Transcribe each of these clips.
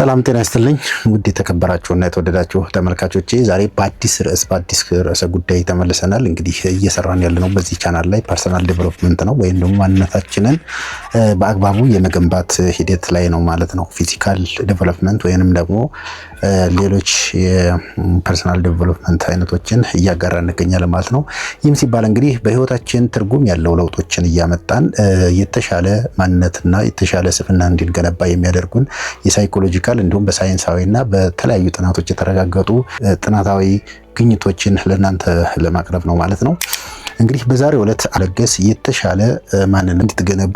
ሰላም ጤና ይስጥልኝ ውድ የተከበራችሁና የተወደዳችሁ ተመልካቾቼ፣ ዛሬ በአዲስ ርዕሰ ጉዳይ ተመልሰናል። እንግዲህ እየሰራን ያለነው በዚህ ቻናል ላይ personal development ነው፣ ወይም ደግሞ ማንነታችንን በአግባቡ የመገንባት ሂደት ላይ ነው ማለት ነው። Physical development ወይንም ደግሞ ሌሎች የ personal development አይነቶችን እያጋራ እንገኛለን ማለት ነው። ይህም ሲባል እንግዲህ በህይወታችን ትርጉም ያለው ለውጦችን እያመጣን የተሻለ ማንነትና የተሻለ ስብዕና እንድንገነባ የሚያደርጉን የ psychological እንዲሁም በሳይንሳዊና በተለያዩ ጥናቶች የተረጋገጡ ጥናታዊ ግኝቶችን ለእናንተ ለማቅረብ ነው ማለት ነው። እንግዲህ በዛሬው ዕለት አለገስ የተሻለ ማንነት እንድትገነቡ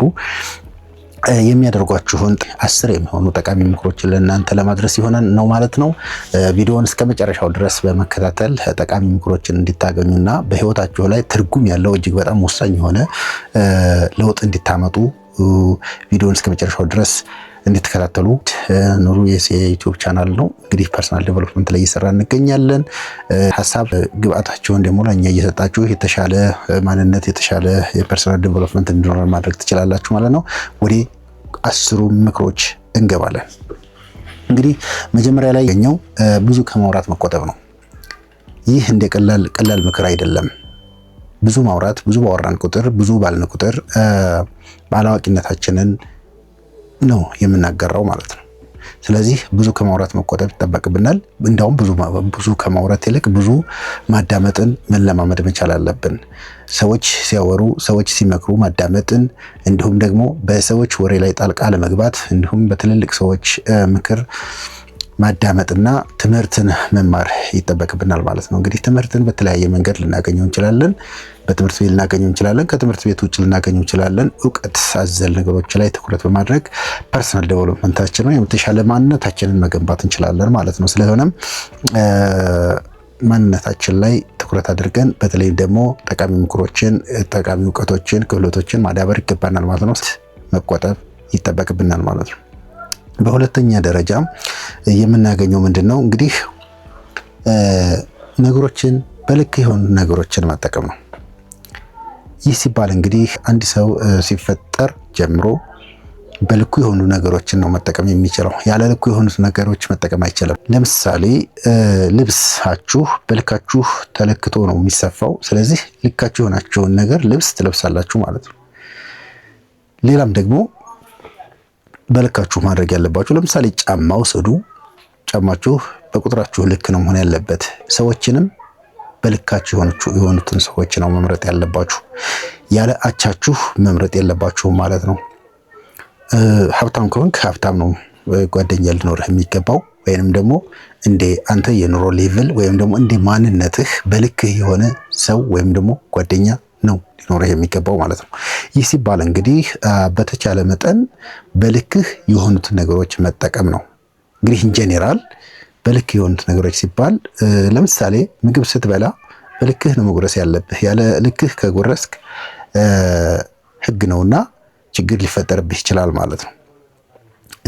የሚያደርጓችሁን 10 የሚሆኑ ጠቃሚ ምክሮችን ለእናንተ ለማድረስ ይሆናል ነው ማለት ነው። ቪዲዮውን እስከ መጨረሻው ድረስ በመከታተል ጠቃሚ ምክሮችን እንድታገኙና በህይወታችሁ ላይ ትርጉም ያለው እጅግ በጣም ወሳኝ የሆነ ለውጥ እንድታመጡ ቪዲዮውን እስከ መጨረሻው ድረስ እንድትከታተሉ። ኑሩ የ YouTube channel ነው። እንግዲህ personal development ላይ እየሰራ እንገኛለን። ሀሳብ ግብአታቸውን ደግሞ ለእኛ እየሰጣችሁ የተሻለ ማንነት፣ የተሻለ የ personal development እንዲኖረን ማድረግ ትችላላችሁ ማለት ነው። ወደ 10ሩ ምክሮች እንገባለን። እንግዲህ መጀመሪያ ላይ ያገኘው ብዙ ከማውራት መቆጠብ ነው። ይህ እንደ ቀላል ቀላል ምክር አይደለም። ብዙ ማውራት፣ ብዙ ባወራን ቁጥር፣ ብዙ ባልን ቁጥር ባላዋቂነታችንን ነው የምናገራው ማለት ነው። ስለዚህ ብዙ ከማውራት መቆጠብ ይጠበቅብናል። እንዲያውም ብዙ ብዙ ከማውራት ይልቅ ብዙ ማዳመጥን መለማመድ መቻል አለብን። ሰዎች ሲያወሩ፣ ሰዎች ሲመክሩ ማዳመጥን፣ እንዲሁም ደግሞ በሰዎች ወሬ ላይ ጣልቃ አለመግባት፣ እንዲሁም በትልልቅ ሰዎች ምክር ማዳመጥና ትምህርትን መማር ይጠበቅብናል ማለት ነው። እንግዲህ ትምህርትን በተለያየ መንገድ ልናገኘው እንችላለን። በትምህርት ቤት ልናገኘው እንችላለን። ከትምህርት ቤት ውጭ ልናገኘው እንችላለን። እውቀት አዘል ነገሮች ላይ ትኩረት በማድረግ personal development ኣችን ወይም የተሻለ ማንነታችንን መገንባት እንችላለን ማለት ነው። ስለሆነም ማንነታችን ላይ ትኩረት አድርገን በተለይም ደግሞ ጠቃሚ ምክሮችን፣ ጠቃሚ እውቀቶችን፣ ክህሎቶችን ማዳበር ይገባናል ማለት ነው። መቆጠብ ይጠበቅብናል ማለት ነው። በሁለተኛ ደረጃ የምናገኘው ምንድን ነው? እንግዲህ ነገሮችን በልክ የሆኑ ነገሮችን መጠቀም ነው። ይህ ሲባል እንግዲህ አንድ ሰው ሲፈጠር ጀምሮ በልኩ የሆኑ ነገሮችን ነው መጠቀም የሚችለው። ያለ ልኩ የሆኑት ነገሮች መጠቀም አይችልም። ለምሳሌ ልብሳችሁ በልካችሁ ተለክቶ ነው የሚሰፋው። ስለዚህ ልካችሁ የሆናቸውን ነገር ልብስ ትለብሳላችሁ ማለት ነው። ሌላም ደግሞ በልካችሁ ማድረግ ያለባችሁ፣ ለምሳሌ ጫማ ውሰዱ። ጫማችሁ በቁጥራችሁ ልክ ነው መሆን ያለበት። ሰዎችንም በልካችሁ የሆኑትን ሰዎች ነው መምረጥ ያለባችሁ። ያለ አቻችሁ መምረጥ የለባችሁም ማለት ነው። ሀብታም ከሆንክ ሀብታም ነው ጓደኛ ሊኖርህ የሚገባው፣ ወይንም ደግሞ እንደ አንተ የኑሮ level ወይም ደግሞ እንደ ማንነትህ በልክህ የሆነ ሰው ወይም ደግሞ ጓደኛ ነው ሊኖርህ የሚገባው ማለት ነው። ይህ ሲባል እንግዲህ በተቻለ መጠን በልክህ የሆኑትን ነገሮች መጠቀም ነው። እንግዲህ in general በልክ የሆኑት ነገሮች ሲባል ለምሳሌ ምግብ ስትበላ በልክህ ነው መጉረስ ያለብህ። ያለ ልክህ ከጎረስክ ሕግ ነውና ችግር ሊፈጠርብህ ይችላል ማለት ነው።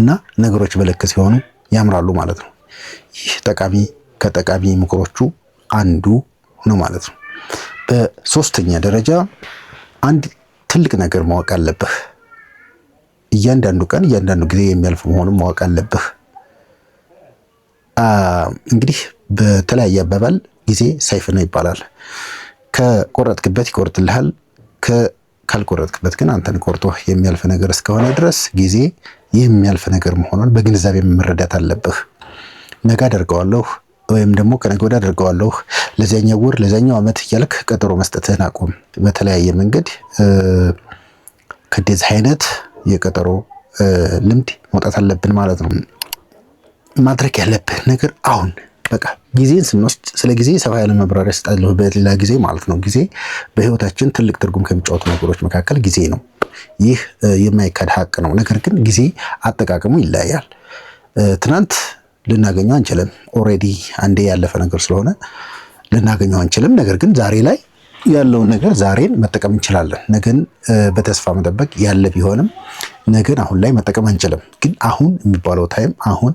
እና ነገሮች በልክ ሲሆኑ ያምራሉ ማለት ነው። ይህ ጠቃሚ ከጠቃሚ ምክሮቹ አንዱ ነው ማለት ነው። በሶስተኛ ደረጃ አንድ ትልቅ ነገር ማወቅ አለብህ። እያንዳንዱ ቀን፣ እያንዳንዱ ጊዜ የሚያልፍ መሆኑን ማወቅ አለብህ። እንግዲህ በተለያየ አባባል ጊዜ ሰይፍ ነው ይባላል። ከቆረጥክበት ይቆርጥልሃል፣ ካልቆረጥክበት ግን አንተን ቆርጦ የሚያልፍ ነገር እስከሆነ ድረስ ጊዜ የሚያልፍ ነገር መሆኑን በግንዛቤ መረዳት አለብህ። ነገ አደርገዋለሁ ወይም ደግሞ ከነገ ወዲያ አደርገዋለሁ፣ ለዚያኛው ወር፣ ለዚያኛው ዓመት እያልክ ቀጠሮ መስጠትህን አቁም። በተለያየ መንገድ ከእንደዚህ አይነት የቀጠሮ ልምድ መውጣት አለብን ማለት ነው። ማድረግ ያለብህ ነገር አሁን በቃ ጊዜን ስንወስድ፣ ስለ ጊዜ ሰፋ ያለ ማብራሪያ እሰጣለሁ በሌላ ጊዜ ማለት ነው። ጊዜ በህይወታችን ትልቅ ትርጉም ከሚጫወቱ ነገሮች መካከል ጊዜ ነው። ይህ የማይካድ ሀቅ ነው። ነገር ግን ጊዜ አጠቃቀሙ ይለያያል። ትናንት ልናገኘው አንችልም። Already አንዴ ያለፈ ነገር ስለሆነ ልናገኘው አንችልም። ነገር ግን ዛሬ ላይ ያለውን ነገር ዛሬን መጠቀም እንችላለን። ነገን በተስፋ መጠበቅ ያለ ቢሆንም ነገን አሁን ላይ መጠቀም አንችልም። ግን አሁን የሚባለው time አሁን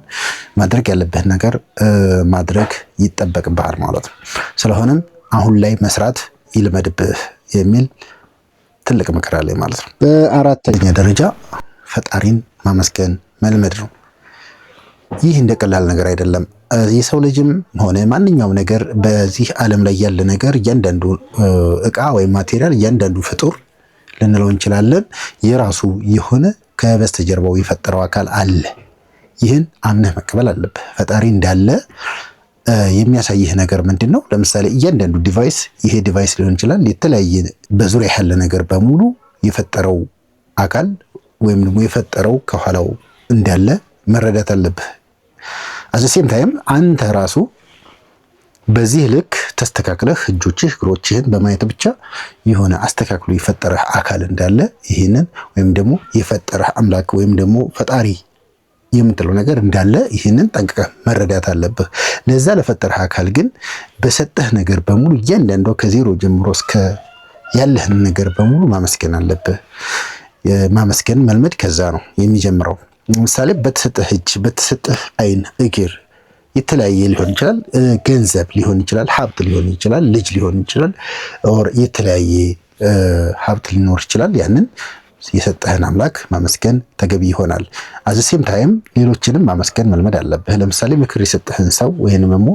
ማድረግ ያለብህን ነገር ማድረግ ይጠበቅብሃል ማለት ነው። ስለሆነም አሁን ላይ መስራት ይልመድብህ የሚል ትልቅ ምክር አለኝ ማለት ነው። በአራተኛ ደረጃ ፈጣሪን ማመስገን መልመድ ነው። ይህ እንደ ቀላል ነገር አይደለም። የሰው ልጅም ሆነ ማንኛውም ነገር፣ በዚህ ዓለም ላይ ያለ ነገር፣ እያንዳንዱ እቃ ወይም material፣ እያንዳንዱ ፍጡር ልንለው እንችላለን፣ የራሱ የሆነ ከበስተጀርባው የፈጠረው አካል አለ። ይህን አምነህ መቀበል አለብህ። ፈጣሪ እንዳለ የሚያሳይህ ነገር ምንድን ነው? ለምሳሌ እያንዳንዱ device፣ ይሄ device ሊሆን ይችላል፣ የተለያየ በዙሪያ ያለ ነገር በሙሉ የፈጠረው አካል ወይም ደግሞ የፈጠረው ከኋላው እንዳለ መረዳት አለብህ። At the same time አንተ ራሱ በዚህ ልክ ተስተካክለህ እጆችህ እግሮችህን በማየት ብቻ የሆነ አስተካክሎ የፈጠረህ አካል እንዳለ፣ ይህንን ወይም ደግሞ የፈጠረህ አምላክ ወይም ደግሞ ፈጣሪ የምትለው ነገር እንዳለ ይህንን ጠንቅቀህ መረዳት አለብህ። ለዛ ለፈጠረህ አካል ግን በሰጠህ ነገር በሙሉ፣ እያንዳንዷ ከዜሮ ጀምሮ እስከ ያለህን ነገር በሙሉ ማመስገን አለብህ። ማመስገን መልመድ ከዛ ነው የሚጀምረው። ለምሳሌ በተሰጠህ እጅ፣ በተሰጠህ አይን፣ እግር፣ የተለያየ ሊሆን ይችላል፣ ገንዘብ ሊሆን ይችላል፣ ሀብት ሊሆን ይችላል፣ ልጅ ሊሆን ይችላል፣ or የተለያየ ሀብት ሊኖር ይችላል። ያንን የሰጠህን አምላክ ማመስገን ተገቢ ይሆናል። At the same time ሌሎችንም ማመስገን መልመድ አለብህ። ለምሳሌ ምክር የሰጠህን ሰው ወይንም ደግሞ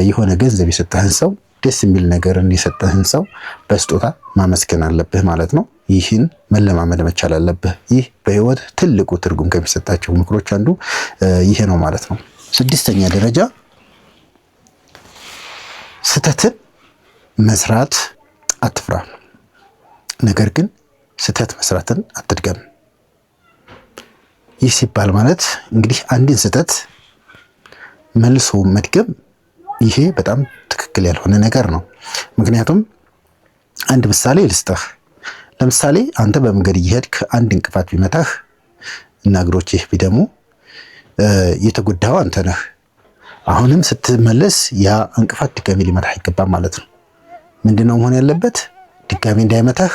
የሆነ ገንዘብ የሰጠህን ሰው፣ ደስ የሚል ነገርን የሰጠህን ሰው በስጦታ ማመስገን አለብህ ማለት ነው። ይህን መለማመድ መቻል አለብህ። ይህ በህይወት ትልቁ ትርጉም ከሚሰጣቸው ምክሮች አንዱ ይሄ ነው ማለት ነው። ስድስተኛ ደረጃ፣ ስህተትን መስራት አትፍራ፣ ነገር ግን ስህተት መስራትን አትድገም። ይህ ሲባል ማለት እንግዲህ አንድን ስህተት መልሶ መድገም ይሄ በጣም ትክክል ያልሆነ ነገር ነው። ምክንያቱም አንድ ምሳሌ ልስጥህ። ለምሳሌ አንተ በመንገድ እየሄድክ አንድ እንቅፋት ቢመታህ እና እግሮችህ ቢደሙ የተጎዳኸው አንተ ነህ። አሁንም ስትመለስ ያ እንቅፋት ድጋሚ ሊመታህ አይገባም ማለት ነው። ምንድነው መሆን ያለበት? ድጋሚ እንዳይመታህ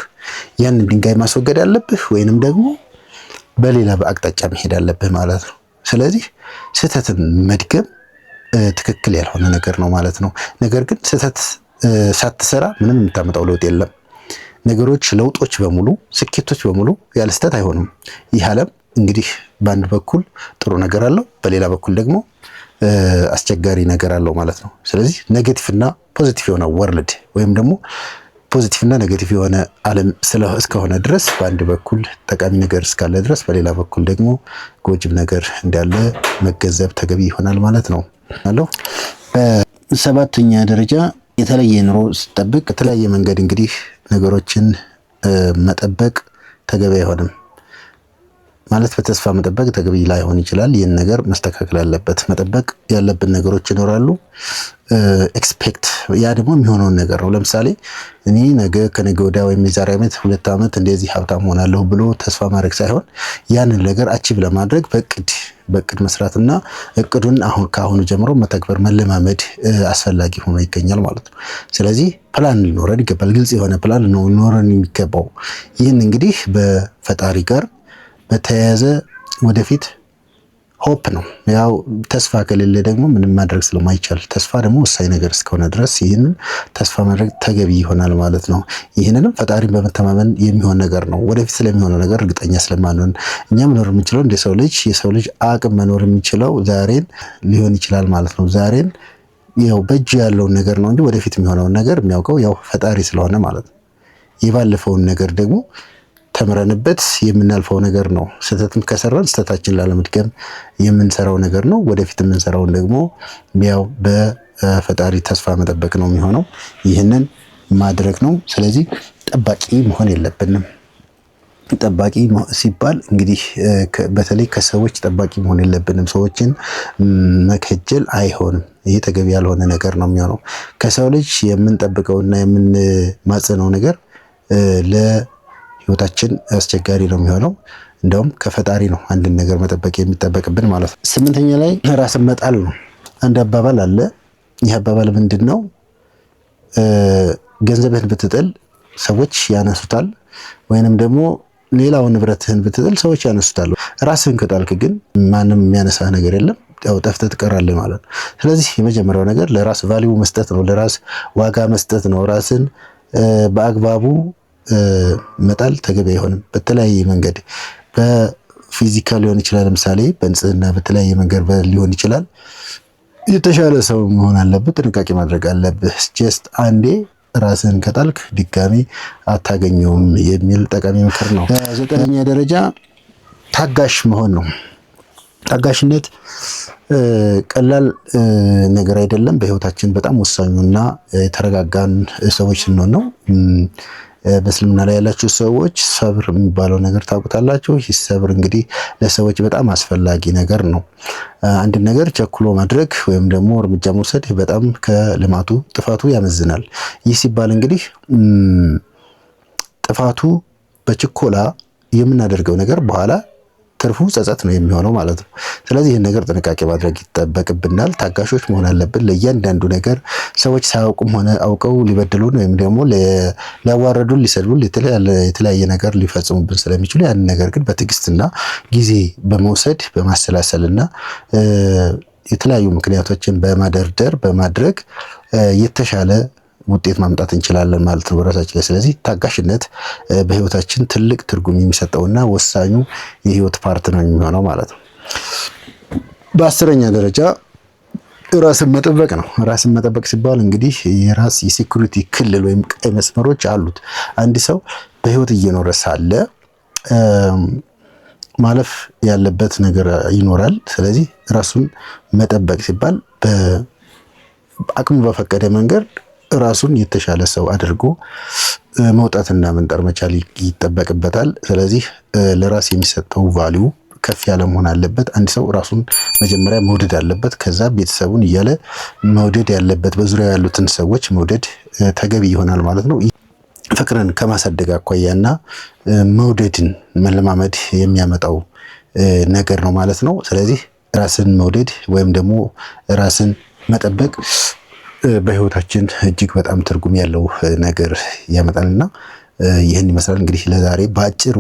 ያንን ድንጋይ ማስወገድ አለብህ፣ ወይንም ደግሞ በሌላ በአቅጣጫ መሄድ አለብህ ማለት ነው። ስለዚህ ስህተትን መድገም ትክክል ያልሆነ ነገር ነው ማለት ነው። ነገር ግን ስህተት ሳትሰራ ምንም የምታመጣው ለውጥ የለም። ነገሮች፣ ለውጦች በሙሉ፣ ስኬቶች በሙሉ ያለ ስህተት አይሆኑም። ይህ ዓለም እንግዲህ በአንድ በኩል ጥሩ ነገር አለው፣ በሌላ በኩል ደግሞ አስቸጋሪ ነገር አለው ማለት ነው። ስለዚህ negative እና positive የሆነ world ወይም ደግሞ positive እና negative የሆነ ዓለም እስከሆነ ድረስ፣ በአንድ በኩል ጠቃሚ ነገር እስካለ ድረስ በሌላ በኩል ደግሞ ጎጂም ነገር እንዳለ መገንዘብ ተገቢ ይሆናል ማለት ነው። አለው በሰባተኛ ደረጃ፣ የተለየ ኑሮ ስትጠብቅ የተለያየ መንገድ እንግዲህ ነገሮችን መጠበቅ ተገቢ አይሆንም። ማለት በተስፋ መጠበቅ ተገቢ ላይሆን ይችላል። ይህን ነገር መስተካከል አለበት። መጠበቅ ያለብን ነገሮች ይኖራሉ። Expect ያ ደግሞ የሚሆነውን ነገር ነው። ለምሳሌ እኔ ነገ፣ ከነገ ወዲያ ወይም የዛሬ ዓመት፣ 2 ዓመት እንደዚህ ሀብታም ሆናለሁ ብሎ ተስፋ ማድረግ ሳይሆን ያንን ነገር achieve ለማድረግ በእቅድ መስራትና እቅዱን አሁን ከአሁኑ ጀምሮ መተግበር መለማመድ አስፈላጊ ሆኖ ይገኛል ማለት ነው። ስለዚህ ፕላን ሊኖረን ይገባል። ግልጽ የሆነ ፕላን ሊኖረን የሚገባው። ይህን እንግዲህ በፈጣሪ ጋር በተያያዘ ወደፊት hope ነው። ያው ተስፋ ከሌለ ደግሞ ምንም ማድረግ ስለማይቻል፣ ተስፋ ደግሞ ወሳኝ ነገር እስከሆነ ድረስ ይህንን ተስፋ ማድረግ ተገቢ ይሆናል ማለት ነው። ይህንንም ፈጣሪን በመተማመን የሚሆን ነገር ነው። ወደፊት ስለሚሆነው ነገር እርግጠኛ ስለማንሆን፣ እኛ መኖር የምንችለው እንደ ሰው ልጅ፣ የሰው ልጅ አቅም መኖር የሚችለው ዛሬን ሊሆን ይችላል ማለት ነው። ዛሬን ያው በእጁ ያለውን ነገር ነው እንጂ ወደፊት የሚሆነውን ነገር የሚያውቀው ያው ፈጣሪ ስለሆነ ማለት ነው። የባለፈውን ነገር ደግሞ ተምረንበት የምናልፈው ነገር ነው። ስህተትም ከሰራን ስህተታችን ላለመድገም የምንሰራው ነገር ነው። ወደፊት የምንሰራውን ደግሞ ያው በፈጣሪ ተስፋ መጠበቅ ነው የሚሆነው። ይህንን ማድረግ ነው። ስለዚህ ጠባቂ መሆን የለብንም። ጠባቂ ሲባል እንግዲህ በተለይ ከሰዎች ጠባቂ መሆን የለብንም። ሰዎችን መከጀል አይሆንም። ይህ ተገቢ ያልሆነ ነገር ነው የሚሆነው። ከሰው ልጅ የምንጠብቀውና የምንማጸነው ነገር ለህይወታችን አስቸጋሪ ነው የሚሆነው። እንደውም ከፈጣሪ ነው አንድን ነገር መጠበቅ የሚጠበቅብን ማለት ነው። ስምንተኛ ላይ ራስን መጣል ነው። አንድ አባባል አለ። ይህ አባባል ምንድን ነው? ገንዘብህን ብትጥል ሰዎች ያነሱታል፣ ወይንም ደግሞ ሌላው ንብረትህን ብትጥል ሰዎች ያነሱታል። ራስህን ከጣልክ ግን ማንም የሚያነሳህ ነገር የለም። ያው ጠፍተህ ትቀራለህ ማለት ነው። ስለዚህ የመጀመሪያው ነገር ለራስ value መስጠት ነው፣ ለራስ ዋጋ መስጠት ነው። ራስን በአግባቡ መጣል ተገቢ አይሆንም። በተለያየ መንገድ Physical ሊሆን ይችላል። ለምሳሌ በንጽህና በተለያየ መንገድ ሊሆን ይችላል። የተሻለ ሰው መሆን አለብህ። ጥንቃቄ ማድረግ አለብህ። Just አንዴ ራስህን ከጣልክ ድጋሚ አታገኘውም የሚል ጠቃሚ ምክር ነው። በዘጠነኛ ደረጃ ታጋሽ መሆን ነው። ታጋሽነት ቀላል ነገር አይደለም። በህይወታችን በጣም ወሳኙና የተረጋጋን ሰዎች ስንሆን ነው። በእስልምና ላይ ያላችሁ ሰዎች ሰብር የሚባለው ነገር ታውቁታላችሁ። ይህ ሰብር እንግዲህ ለሰዎች በጣም አስፈላጊ ነገር ነው። አንድ ነገር ቸኩሎ ማድረግ ወይም ደግሞ እርምጃ መውሰድ በጣም ከልማቱ ጥፋቱ ያመዝናል። ይህ ሲባል እንግዲህ ጥፋቱ በችኮላ የምናደርገው ነገር በኋላ ትርፉ ጸጸት ነው የሚሆነው ማለት ነው። ስለዚህ ይህን ነገር ጥንቃቄ ማድረግ ይጠበቅብናል። ታጋሾች መሆን አለብን። ለእያንዳንዱ ነገር ሰዎች ሳያውቁም ሆነ አውቀው ሊበድሉን ወይም ደግሞ ሊያዋረዱን፣ ሊሰድቡን፣ የተለያየ ነገር ሊፈጽሙብን ስለሚችሉ ያንን ነገር ግን በትዕግስትና ጊዜ በመውሰድ በማሰላሰልና የተለያዩ ምክንያቶችን በማደርደር በማድረግ የተሻለ ውጤት ማምጣት እንችላለን ማለት ነው በራሳችን ላይ። ስለዚህ ታጋሽነት በህይወታችን ትልቅ ትርጉም የሚሰጠውና ወሳኙ የህይወት part ነው የሚሆነው ማለት ነው። በ10ኛ ደረጃ ራስን መጠበቅ ነው። ራስን መጠበቅ ሲባል እንግዲህ የራስ የ security ክልል ወይም ቀይ መስመሮች አሉት። አንድ ሰው በህይወት እየኖረ ሳለ ማለፍ ያለበት ነገር ይኖራል። ስለዚህ ራሱን መጠበቅ ሲባል በአቅሙ በፈቀደ መንገድ ራሱን የተሻለ ሰው አድርጎ መውጣትና መንጠር መቻል ይጠበቅበታል። ስለዚህ ለራስ የሚሰጠው value ከፍ ያለ መሆን አለበት። አንድ ሰው ራሱን መጀመሪያ መውደድ አለበት። ከዛ ቤተሰቡን እያለ መውደድ ያለበት በዙሪያው ያሉትን ሰዎች መውደድ ተገቢ ይሆናል ማለት ነው። ፍቅርን ከማሳደግ አኳያና መውደድን መለማመድ የሚያመጣው ነገር ነው ማለት ነው። ስለዚህ ራስን መውደድ ወይም ደግሞ ራስን መጠበቅ በህይወታችን እጅግ በጣም ትርጉም ያለው ነገር ያመጣልና ይህን ይመስላል። እንግዲህ ለዛሬ በአጭሩ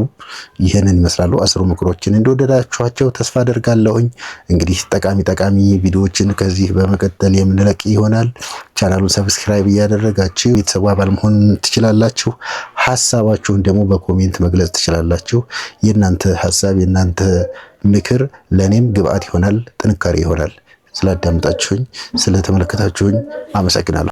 ይህንን ይመስላሉ 10ሩ ምክሮችን እንደወደዳችኋቸው ተስፋ አደርጋለሁኝ። እንግዲህ ጠቃሚ ጠቃሚ ቪዲዮዎችን ከዚህ በመቀጠል የምንለቅ ይሆናል። ቻናሉን subscribe እያደረጋችሁ ቤተሰቡ አባል መሆን ትችላላችሁ። ሀሳባችሁን ደግሞ በ comment መግለጽ ትችላላችሁ። የእናንተ ሀሳብ የእናንተ ምክር ለእኔም ግብአት ይሆናል፣ ጥንካሬ ይሆናል። ስላዳመጣችሁኝ ስለተመለከታችሁኝ አመሰግናለሁ።